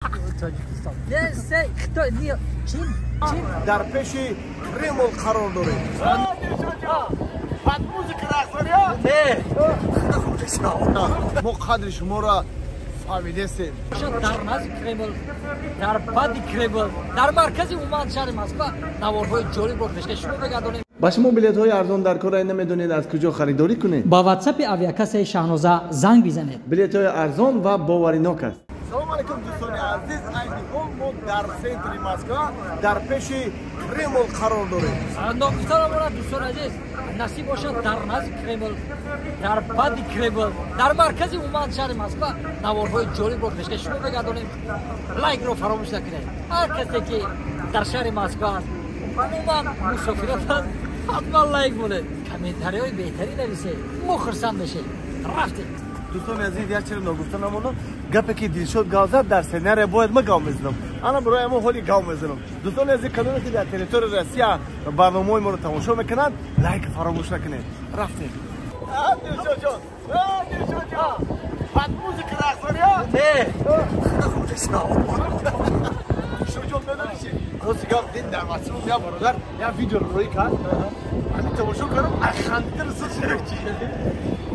Тоҷикистон. Се, Хитой, Чин, Чин. Дар пеши Кремл қарор дорем. Не. Мо қадри шуморо фаҳмидестем. Дар назди Кремл, дар баъди Кремл, дар маркази умуман шаҳри Москва наворҳои ҷолибро пешкаши шумо мегардонем. Ба шумо билетҳои арзон дар кора намедонед аз куҷо харидорӣ кунед? Ба ватсапи авиакассаи Шаҳноза занг бизанед. Билетҳои арзон ва боваринок аст. Салом алейкум, дӯстони азиз. Айни ҳол мо дар центри Москва дар пеши Кремл қарор дорем. Ногуфта намонад, дӯстони азиз, насиб бошад, дар назди Кремл, дар баъди Кремл, дар маркази умуман шаҳри Москва наворҳои ҷолибро пешкаши шумо мегардонем. Лайкро фаромӯш накунед. Ҳар касе ки дар шаҳри Москва аст, умуман мусофират аст, ҳатман лайк монед, комментариҳои беҳтарин нависед, мо хурсанд мешем. Рафтем. Дӯстони азиз, як чиро ногуфта намонам. Гапе ки Дилшод гав зад, дар сценария бояд ма гав мезанам. Ана барои мо ҳоли гав мезанам. Дӯстони азиз, кадоме ки дар территорияи Россия барномаҳои моро тамошо мекунанд, лайк фаромӯш накунед. Рафтем. Дилшодҷон, Дилшодҷон, бад музика рақс дорӣ? Не. Дилшодҷон, медонӣ чи? Рости гап, дин дар ватсапам як бародар як видео рӯй кард. Ҳамин тамошо кардам, хандида расид шудам.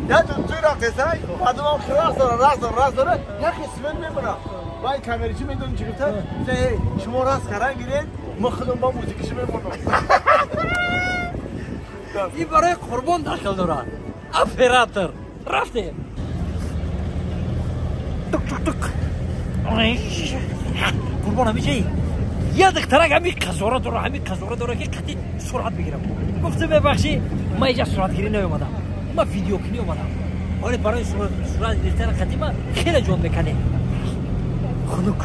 Я тут туй рафтесай, мардумам рақс дора, рақс дора, рақс дора, яке свет мебара. Вай камерачи медонӣ чӣ гуфта? Эй, шумо рақс кардан гиред, мо худам ба музикаши мемонам. Ин барои Қурбон дахл дорад. Оператор. Рафтем. Тук тук тук. Қурбон, ҳамиҷаи як духтарак ҳами қазора дора, ҳами қазора дора, ки қатъи сурат бигирам. Гуфтам, мебахшӣ, ман иҷа суратгирӣ наомадам, ман видеокунӣ омадам. Ҳоле барои сурат гирифтани қатъи ман хеле ҷон меканем. Хунук.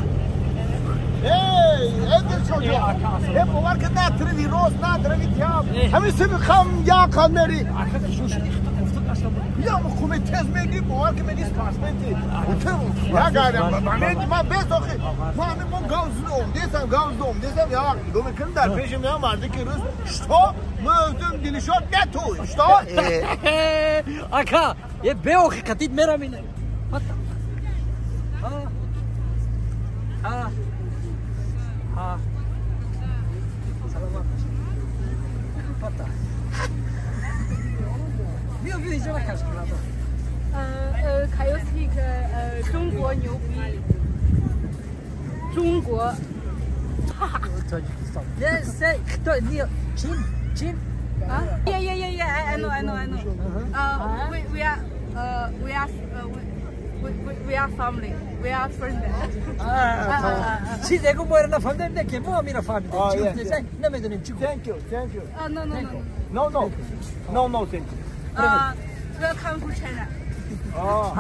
Эй, эй, Дилшодҷон, э, бовар ки на тарафи рост, на тарафи чап. Ҳамин сиби хам як қад мери. Ака, киҷо шуди? Гуфтам, асло. Я хуме тез меги, бовар ки меги спортсменти. Я гарям, ман без охи. Ман ҳамин мо гав зудом, десам гав зудом, десам я вақт нигоҳ мекунам, дар пеши меам марде ки рӯз, что? Мӯздум Дилшод не туй, что? Ака, е беохи қатид мерам ина. А. А. Саломат бошед. Пата. Биё, биё, иҷо накаш кунад. Can you speak 中国牛逼？中国。 Тоҷикистон. Се, Хитой, Чин, Чин. 啊？Yeah, I know, I know, I know. We are family. We are friends. Чизе гу моро нафаҳмидем, не ки мо ҳамиро фаҳмидем. Чӣ гуфтед? Намедонем чӣ гуфт. Thank you, thank you. No, no, no. No, no. No, no, thank you. Welcome to China.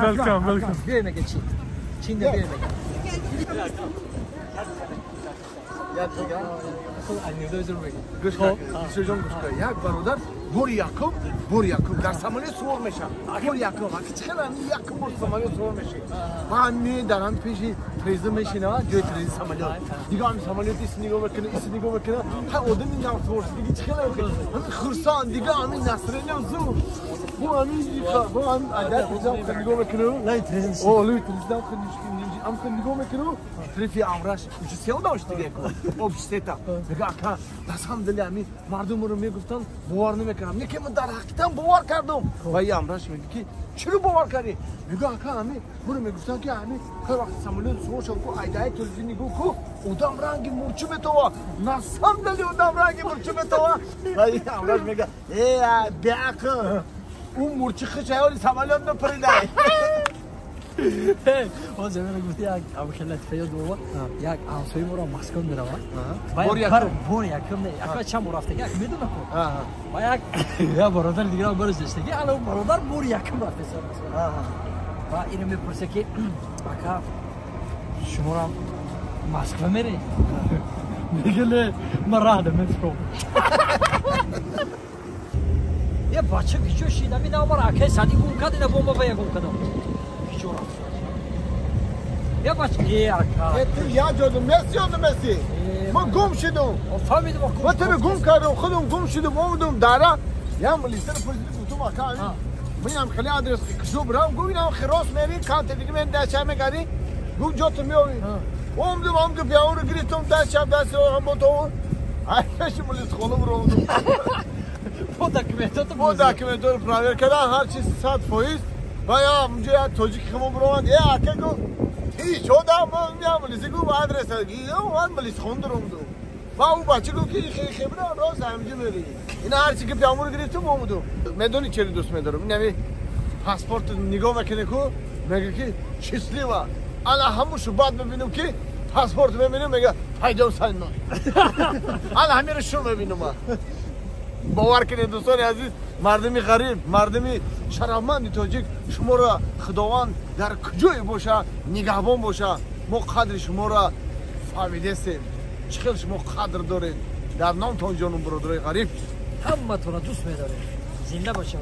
Welcome, welcome. Биёй, мега чин. Чин да биёй, мега. Як дигар. Гӯш. Гӯш кун, Дилшодҷон, гӯш кун. Як бародар бори якум дар самолёт сувор мешавад. Бори якум. Аки чӣ хел ҳамин якум бор самолёт сувор мешавӣ? Ман ми дар ҳамин пеши треза мешинам, ҷои трези самолёт. Дига ҳамин самолёт иси нигоҳ мекунад, иси нигоҳ мекунад. Ҳар одами нав сувор шудагӣ чӣ хел ҳамин хурсанд, дига ҳамин настроение зур. Бо ҳамин, бо ҳамин адар нигоҳ мекунад. Лаи треза. О, лаи треза ам нигоҳ мекунад. Трефи амраш, уҷа се одам шудага общ сета. Мега, ака, на самом деле ҳамин мардумро мегуфтанд, бовар намекардам. Не ки ман дар ҳақиқатан бовар кардам. Ва и амраш мега ки чиро бовар кардӣ? Мега, ака, ҳамин буро мегуфтанд ки ҳамин ҳар вақт самолёт сувор шуд ку, айдаи трези нигоҳ ку, одам ранги мурчӣ метова. На самом деле одам ранги мурчӣ метова. Ва и амраш мега, э, беақл. Ӯ мурчи хиш ҳаёли самолёт напаридай. Он замина гуфти, як хеле латифа ёд бова. Як ҳамсояи моро Москва меравад. Бори якум не, ака чанд бор рафтаги, як медона ку. Ва як бародари дигарам барош доштаги, ана бародар бори якум рафтеса. Ва ино мепурса ки, ака, шуморам Москва мере? Мега, не, ман раҳ намефуром. Е, бача киҷо шид? Ами наомара, акаи Сади гум кард, ина бомба ба я гум кардам. Киҷо рафт? Я бача, е, ака. Е, ту як ҷо меси ё намеси? Ман гум шидум. Фаҳмидам. Ман тебе гум кардам, худам гум шидум, омадум дара. Я милисера пурсидам, гуфтум, ака, ҳамин ман хеле адрес киҷо бирам? Гуфт, инам хеле рост мери, канте дига мен дача мекардӣ. Гуфт, ҷото меови. Омдум, ам гапи гирифтум, даст чап, даст ам бо то. Ай пеши милисхона буромдум. Бо документото. Бо документото проверка кардан, ҳар чиз 100%. Ва я унҷо як тоҷики химо буромад, е ака гуфт, ҳеч одам меам милиси гуфт адреса, ман милисхона дуромдум. Ва ӯ бача гуфт ки хебра рост ҳаминҷо мери. Ина ҳар чи гапи амуро гирифтум омудум. Медонӣ чери дӯст медорам? Ин ҳами паспорт нигоҳ мекунӣ ку, мега ки счастливо. Ана ҳамушу баъд мебинам ки паспорт мебинам, мега пойдём со мной. Ана ҳамиро шу мебинам ман. Бовар кунед дӯстони азиз, мардуми ғариб, мардуми шарафманди тоҷик, шуморо Худованд дар куҷое боша нигаҳбон боша. Мо қадри шуморо фаҳмидестем, чӣ хел шумо қадр доред. Дар номтон ҷонум, бародарои ғариб, ҳаматонро дӯст медорем. Зинда бошем.